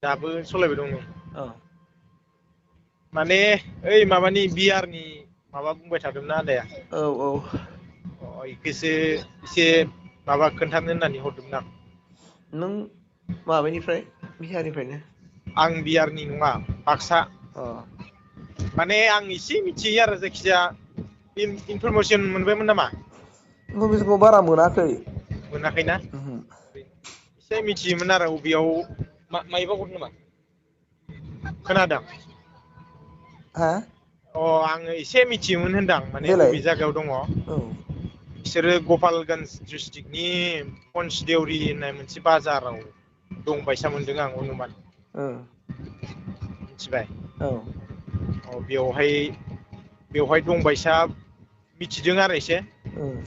दाबो सलायबाय दं नै औ माने ओइ माबानि बियारनि माबा बुंबाय थादोंना आदाया औ औ अ इखौसो एसे माबा खोन्थानो होननानै हरदोंमोन आं नों माबानिफ्राय बिहारनिफ्रायनो आं बियारनि नङा बाक्सा अ माने आं एसे मिथियो आरो जायखिजाया इनफरमेसन मोनबायमोन नामा इनफरमेसनखौ बारा मोनाखै मोनाखैना एसे मिथियोमोन आरो अबेयाव मायबा हरनो नामा खोनादों हा अ आङो एसे मिथियोमोन होनदां माने देलाय बबे जायगायाव दङ औ बिसोरो गपालगन्ज डिस्ट्रिक्टनि पन्सदेवरि होननाय मोनसे बाजाराव दंबायसा मोनदों आं अनुमान ओ मिथिबाय औ औ बेवहाय दंबायसा मिथिदों आरो एसे उम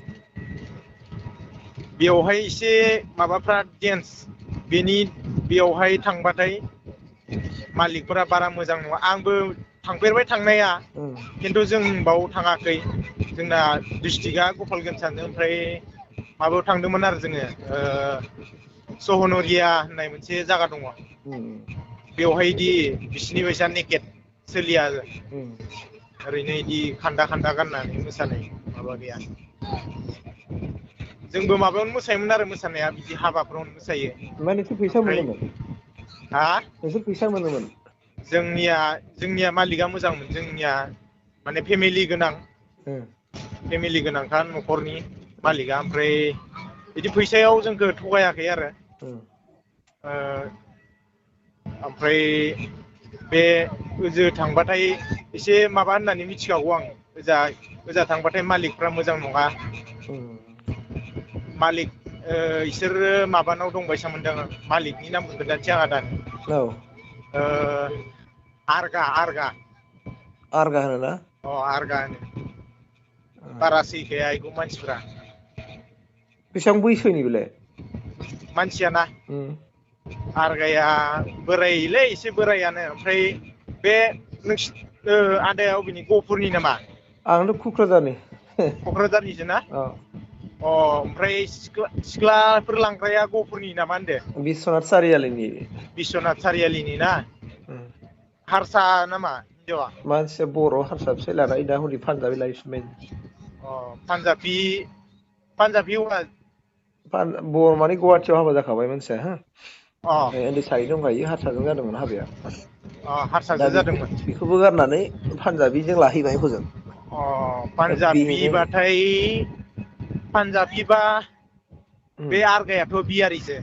बेवहाय एसे माबाफ्रा डेन्स बेयावहाय थांबाथाय मालिकफोरा बारा मोजां नङा आंबो थांफेरबाय थांनाया उम खिन्थु जों बाव थाङाखै जोंना डिस्ट्रिक्टआ गपालगन्जआनो ओमफ्राय माबायाव थांदोंमोन आरो जोङो सहनरिया होननाय मोनसे जायगा दङ उम बेवहायदि बिसिनि बायसा नेकेट सोलिया आरो उम ओरैनो इदि खान्दा खान्दा गाननानै मोसानाय माबा गैया जोंबो माबायावनो मोसायोमोन आरो मोसानाया बिदि हाबाफ्रावनो मोसायो ओमफ्राय नोंसोर फैसा ओमफ्राय मोनोमोन हा नोंसोर फैसा मोनोमोन जोंनिया मालिकआ मोजांमोन जोंनिया माने फेमिलि गोनां उम फेमिलि गोनांखा न'खरनि मालिकआ ओमफ्राय बिदि फैसायाव जोंखौ थगायाखै आरो उम ओमफ्राय बे ओजों थांबाथाय एसे माबा होननानै मिथिखागौ आं ओजा थांबाथाय मालिकफ्रा मोजां नङा उम मालिक इसोरो माबानाव दंबायसा मोनदों मालिकनि नामखौ खोन्थानोसै आं आदानो औ आरगा आरगा होनोना अ आरगा होनो बारा सैखाया इखौ मानसिफ्रा बेसेबां बैसोनि बेलाय मानसियाना उम आरगाया बोरायलै एसे बोरायानो ओमफ्राय बे नोंसि आदाया अबेनि गहपुरनि नामा आंथ' क'क्राझारनि क'क्राझारनिसो ना औ अ ओमफ्राय सिख्लाफोर लांग्राया गहपुरनि नामा होनदो बिस्वनाथ सारियालिनि बिस्वनाथ सारियालिनि ना उम हारसा नामा हिनजावा मानसिया बर' हारसा फिसाय लानाय दा हरै पान्जाबि लायफिनबाय अ पान्जाबि हौवा माने गुवाहाटियाव हाबा जाखाबाय मानसिया हो अ ओमफ्राय उन्दै सानै दंखायो हारसाजों जादोंमोन हाबाया अ दा हारसाजो जादोंमोन बेखौबो गारनानै पान्जाबिजों लाहैबाय हजों अ दा बेजों पान्जाबिबाथाय पान्जाबिबा उम बे आरगायाथ' बियारिसो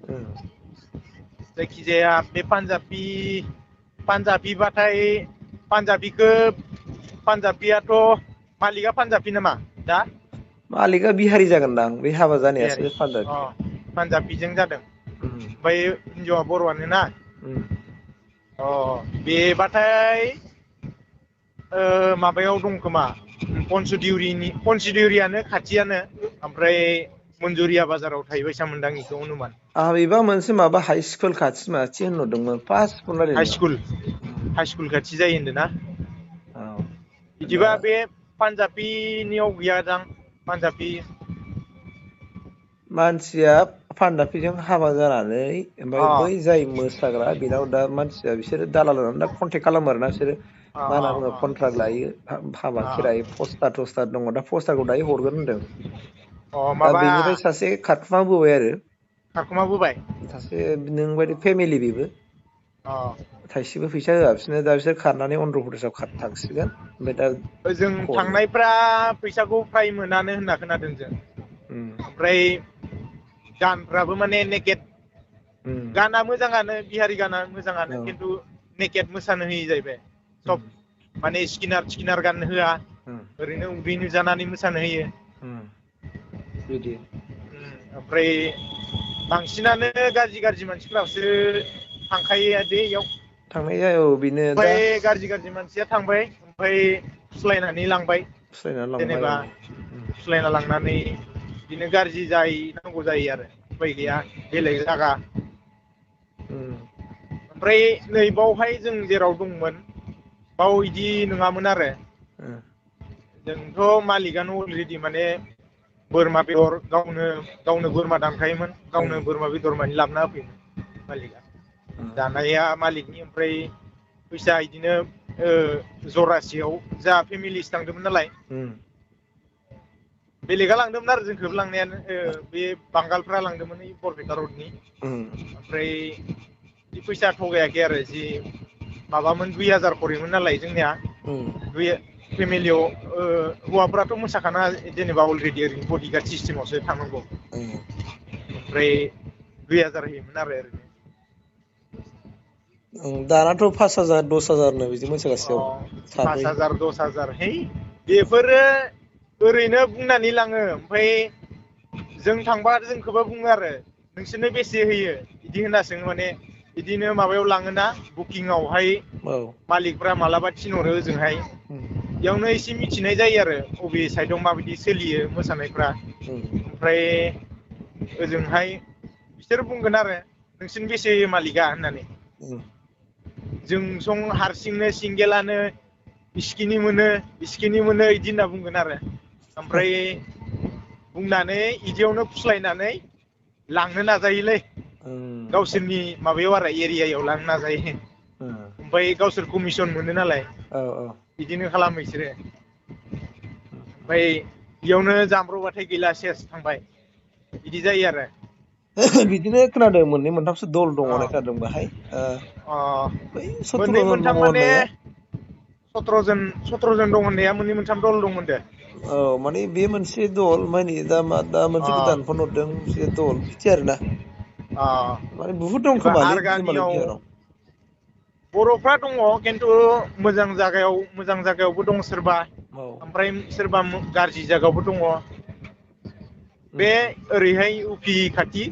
उम जायखिजाया बे पान्जाबिबाथाय पान्जाबियाथ' मालिकआ पान्जाबि नामा दा मालिकआ बिहारि जागोनदां बे हाबा बिहारि जानायासो अ पान्जाबि पान्जाबिजों जादों उम ओमफ्राय हिनजावा बर'आनो ना उम अ बेबाथाय माबायाव दं खोमा पनसुदिउरियानो खाथियानो ओमफ्राय मन्जुरिया बाजाराव थाहैबायसा मोनदां बेखौ अनुमान आंहा बेबा मोनसे माबा हाइ स्कुल खाथि माथि होनहरदोंमोन फार्स्ट फन हाइ रायलायनायाव स्कुल खाथि जायो होनदों ना औ दा बिदिबा बे पान्जाबिनियाव गैयादां पान्जाबि मानसिया पान्दाबिजों हाबा जानानै अ ओमफ्राय बै जाय मोसाग्रा बेनाव दा मानसिया बिसोरो दाला लानानै दा कन्टेक्ट खालामो आरोना बिसोरो अ मा अ होनना बुङो कन्ट्राक्ट लायो हाबा खेराइ पस्टार टस्टार दङ दा पस्टारखौ दायो हरगोन होनदों अ दा माबा बेनिफ्राय सासे खारखुमा बोबाय आरो खारखोमाबोबाय सासे नोंबायदि फेमिलि बेबो अ थाइसेबो फैसा होआ बिसोरनो दा बिसोर खारनानै अन्ध्र प्रदेशआव थांसिगोन ओमफ्राय दा ओजों हरगोन थांनायफ्रा फैसाखौ फ्राय मोनानो होनना खोनादों जों उम ओमफ्राय गानफ्राबो माने नेकेट उम गाना मोजाङानो बिहारि गाना मोजाङानो औ खिन्थु नेकेट मोसानो होयो जाहैबाय उम सब माने स्किनार गाननो होआ उम ओरैनो उदै नुजानानै मोसानो होयो बिदि ओमफ्राय बांसिनानो गाज्रि मानसिफोरासो थांखायो दे इयाव थांनाय जायो औ बेनो दा ओमफ्राय गाज्रि मानसिया थांबाय ओमफ्राय फुस्लायनानै लांबाय फुस्लायनानै लांबाय जेनेबा औ फुस्लायना लांनानै बिदिनो गाज्रि जाहैनांगौ जायो आरो उफाय गैया बेलेग जागा उम ओमफ्राय नै बावहाय जों जेराव दंमोन बाव इदि नङामोन आरो उम जोंथ' मालिकआनो अलरेडि माने बोरमा बेदर गावनो बोरमा दानखायोमोन गावनो बोरमा बेदर मानि लाबोना होफैयोमोन मालिकआ जानाया मालिकनि ओमफ्राय फैसा इदिनो जरासेयाव जा फेमिलिसो थांदोंमोन नालाय बेलेगा लांदोंमोन आरो जोंखौबो लांनायानो बे बांगालफ्रा लांदोंमोन बरपेटा रडनि ओमफ्राय बे फैसा थगायाखै आरो जि माबामोन 2000 खरिमोन नालाय जोंनिया फेमिलियाव हौवाफोराथ' मोसाखाना जेनेबा अलरेडि ओरैनो बडिगार्ड सिस्टेमावसो थांनांगौ ओमफ्राय 2000 होयोमोन आरो ओरैनो दानाथ' 5000 10000 बिदि मोसागासेयाव 5000 10000 है बेफोरो ओरैनो बुंनानै लाङो ओमफ्राय जों थांबा जोंखौबो बुङो आरो नोंसोरनो बेसे होयो बिदि होनना सोङो माने बिदिनो माबायाव लाङोना बुकिंआवहाय मालिकफ्रा मालाबा थिनहरो ओजोंहाय बेयावनो एसे मिथिनाय जायो आरो बबे साइडआव माबायदि सोलियो मोसानायफ्रा ओमफ्राय ओजोंहाय बिसोर बुंगोन आरो नोंसोरनि बेसे होयो मालिकआ होननानै जों सं हारसिंनो सिंगेलानो इसिखिनि मोनो इसिखिनि मोनो इदि होनना बुंगोन आरो ओमफ्राय बुंनानै इदियावनो फुस्लायनानै लांनो नाजायोलै गावसोरनि माबायाव आरो एरियायाव लांनो नाजायो ओमफ्राय गावसोर कमिसन मोनो नालाय बिदिनो खालामो बिसोरो ओमफ्राय बेयावनो जाम्ब्रबाथाय गैला सेस थांबाय बिदि जायो आरो बिदिनो खोनादों मोननै मोनथामसो दल दङ होननाय खोनादों बाहाय बै 17 मोननै जन मोनथाम दङ माने होननाया 17 जन दं होननाया मोननै मोनथाम दल दं होनदों माने बे मोनसे दल माने दा मोनसे गोदान फन हरदों मोनसे दल बिदि आरोना माने बुहुद दं एबा खोमालै होमबालाय आरगानियाव बिहाराव बर'फ्रा दङ खिन्थु मोजां जागायावबो दं सोरबा ओमफ्राय सोरबा गाज्रि जायगायावबो दङ बे ओरैहाय इउपि खाथि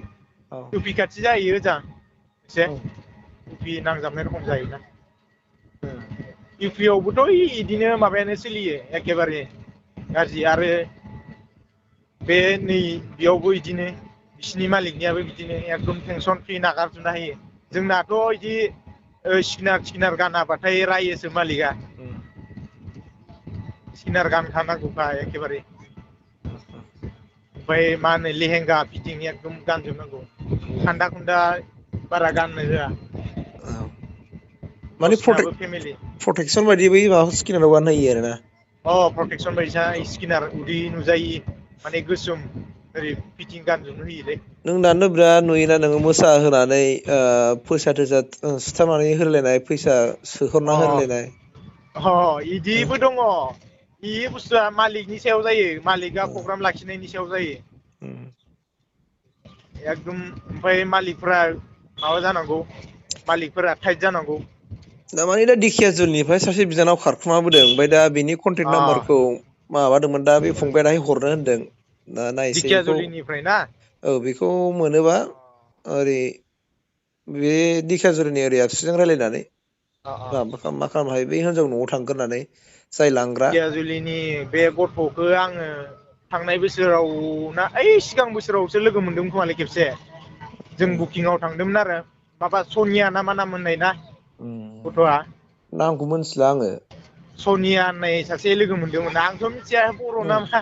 जाहैयो ओजा एसे इउपि नांजाबनाय रखम जायोना इउपि आवबोथ' इदिनो माबायानो सोलियो एखेबारे गाज्रि आरो बे नै बेयावबो बिदिनो बिसिनि मालिकनियाबो बिदिनो एकदम टेनसन फ्रि नागारजोबना होयो जोंनाथ' बिदि सिगनार गानाबाथाय रायोसो मालिकआ सिगनार गानखानांगौखा एखेबारे ओमफ्राय मा होनो लेहेंगा फिटिं एकदम गानजोबनांगौ खान्दा खुन्दा बारा गाननो होआ माने गावसिनाबो फेमिलि प्रटेकसन बायदि बै माबा स्किनाराव गानहोयो आरो ना प्रटेकसन बायसा स्किनार उदै नुजायि माने गोसोम ओरै फिटिं गानजोबनो होयोलै नों दानो बिराद नुयोना नोङो मोसाहोनानै फैसा थैसा सुथाबनानै होलायनाय फैसा सोहरना होलायनाय इदिबो दङ बे बुस्थुआ मालिकनि सायाव जायो मालिकआ प्रग्राम लाखिनायनि सायाव जायो एकदम ओमफ्राय मालिकफ्रा माबा जानांगौ मालिकफोरा टाइट जानांगौ दामानि दा दिखियाजुलिनिफ्राय सासे बिनानाव खारखुमाबोदों ओमफ्राय दा बेनि कन्टेक्ट नाम्बारखौ माबादोंमोन दा बे फंबाया दाहाय हरनो होनदों दा नायसै बेखौ दिखियाजुलिनिफ्राय ना बेखौ मोनोबा ओरै बे दिखियाजुलिनि ओरै आबसुजों रायलायनानै मा खालामनो हायो बे हिनजाव न'आव थांग्रोनानै जाय लांग्रा दिखियाजुलिनि बे गथ'खौ आङो थांनाय बोसोराव ना सिगां बोसोरावसो लोगो मोनदोंमोन खोमालै खेबसे जों बुकिंआव थांदोंमोन आरो माबा सनिया ना मा नाम होननाय ना गथ'आ नामखौ मोनथिला आङो सनिया होननाय सासे लोगो मोनदोंमोन आंथ' मिथिया बर' नामा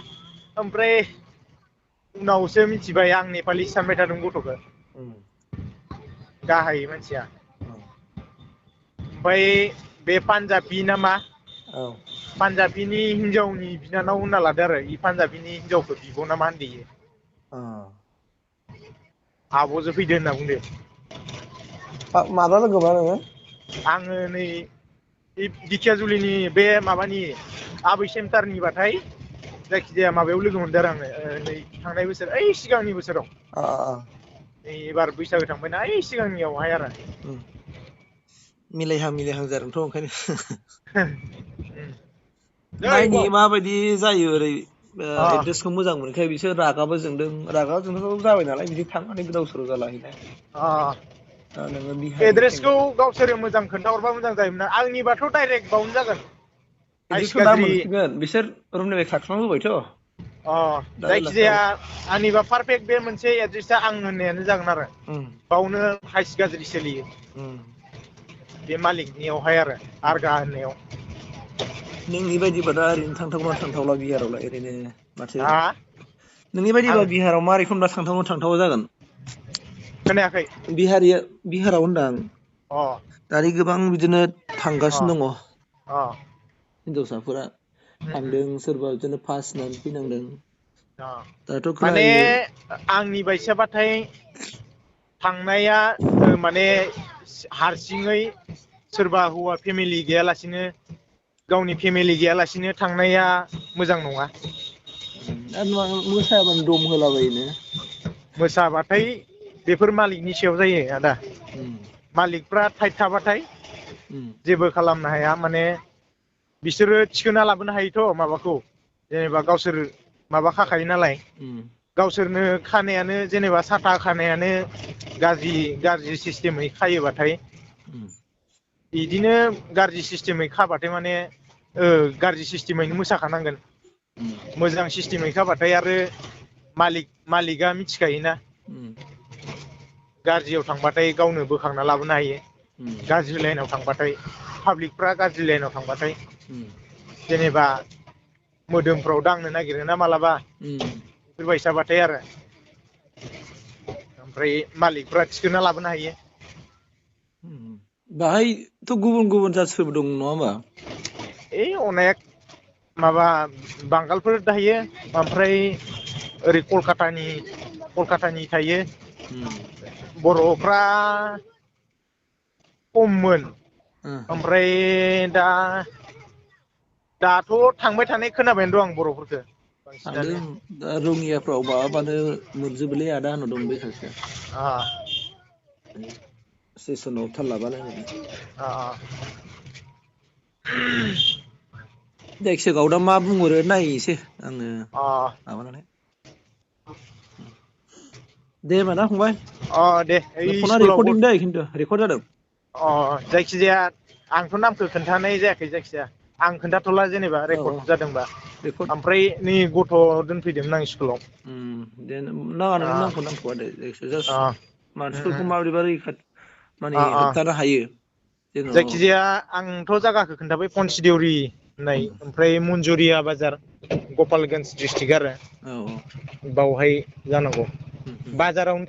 ओमफ्राय उनावसो मिथिबाय आं नेपालि सानबाय थादों गथ'खौ गाहाय मानसिया ओमफ्राय बे पान्जाबि नामा पान्जाबिनि हिनजावनि बिनानाव होनना लादो आरो बे पान्जाबिनि हिनजावखौ बिब' ना मा होनदों आब'जों फैदो होनना बुंदो माब्ला लोगोमोन नोङो आङो नै दिखियाजुलिनि बे माबानि आबै सेन्टारनिबाथाय जायखिजाया माबायाव लोगो मोनदों आरो आङो नै थांनाय बोसोर सिगांनि बोसोराव नै एबार बैसागो थांबायना सिगांनियावहाय आरो मिलायहां जादोंथ' ओंखायनो नायनि माबायदि जायो ओरै एड्रेसखौ मोजां मोनखाय बिसोर रागाबो जोंदों रागा जोंथ' जाबाय नालाय बिदि थांनानै गोदाव सोराव जालाहैनाय नोङो बिहारि एड्रेसखौ सेंग्रा गावसोरो मोजां खोन्थाहरबा मोजां जायोमोन आंनिबाथ' डाइरेक्ट बावनो जागोन एड्रेसखौ दा मोनसिगोन बिसोर रुमनिफ्राय खारखुमा बोबायथ' जायखिजाया आंनिबा पारफेक्ट बे मोनसे एड्रेसा आं होननायानो जागोन आरो बावनो खायसे गाज्रि सोलियो बे मालिकनियावहाय आरो आरगा होननायाव नोंनि बायदिबा दा ओरैनो थांथावना थांथावला बिहारावलाय ओरैनो माथो हा नोंनि आं बायदिबा बिहाराव मारै खालामब्ला थांथावना थांथावा जागोन खोनायाखै बिहाराव होनदां अ दानि गोबां बिदिनो थांगासिनो दङ अ हिनजावसाफोरा थांदों सोरबा बिदिनो पास होनानै फैनांदों अ दाथ' माने खोनायो आंनि बायसाबाथाय थांनाया माने हारसिङै सोरबा हौवा फेमिलि गैयालासिनो गावनि फेमिलि गैयालासिनो थांनाया मोजां नङा। आरो मोसायाबानो दम होलाबायोनो। मोसाबाथाय बेफोर मालिकनि सायाव जायो आदा। उम मालिकफ्रा टाइट थाबाथाय उम जेबो खालामनो हाया माने बिसोरो थिखोना लाबोनो हायोथ' माबाखौ जेनेबा गावसोर माबा खाखायो नालाय उम गावसोरनो खानायानो जेनेबा साथा खानायानो गाज्रि सिस्टेमै खायोबाथाय उम बिदिनो गाज्रि सिस्टेमै खाबाथाय माने गाज्रि सिस्टेमैनो मोसाखानांगोन। उम मोजां सिस्टेमै खाबाथाय आरो मालिकआ मिथिखायोना। उम गाज्रियाव थांबाथाय गावनो बोखांना लाबोनो हायो। उम गाज्रि लाइनाव थांबाथाय पाब्लिकफ्रा गाज्रि लाइनाव थांबाथाय उम जेनेबा मोदोमफ्राव दांनो नागिरो ना मालाबा उम बेफोरबायसाबाथाय आरो ओमफ्राय मालिकफ्रा थिखोना लाबोनो हायो। बाहायथ' गुबुन गुबुन जाथिफोरबो दं नङा होमबा? ओइ अनेक माबा बांगालफोर थायो ओमफ्राय ओरै कलकातानि थायो। उम बर'फ्रा खममोन ओमफ्राय दाथ' थांबाय थानाय खोनाबायानो दं आं बर'फोरखौ। थांदों बांसिनानो दा रङियाफ्राव माबाबानो मोनजोबोलै आदा होननाव दं बे सासेया। स्टेसनाव थाल लाबानो मोनो। जायखिया गावदा मा बुंहरो नायहैसै आङो माबानानै। दे होमबा ना फंबाय दे ओइ फना स्कुलाव रेकर्डिं दै खिन्थु रेकर्ड जादों। जायखिजाया आंथ' नामखौ खोन्थानाय जायाखै जायखिजाया आं खोन्थाथ'ला जेनेबा औ रेकर्ड जादोंबा रेकर्ड ओमफ्राय नै गथ' दोनफैदोंमोन आं स्कुलाव। दे नाङा अ नोंनो नामखौ दे जायखिया अ जास्ट मानसिफोरखौ माबोरैबा रैखाथि माने अ होबथानो हायो। जोङो जायखिजाया आंथ' जायगाखौ खोन्थाबाय पनसि देउरि होननाय ओमफ्राय मन्जुरिया बाजार गपालगन्ज डिस्ट्रिक्ट आरो औ बावहाय जानांगौ औ बाजारावनो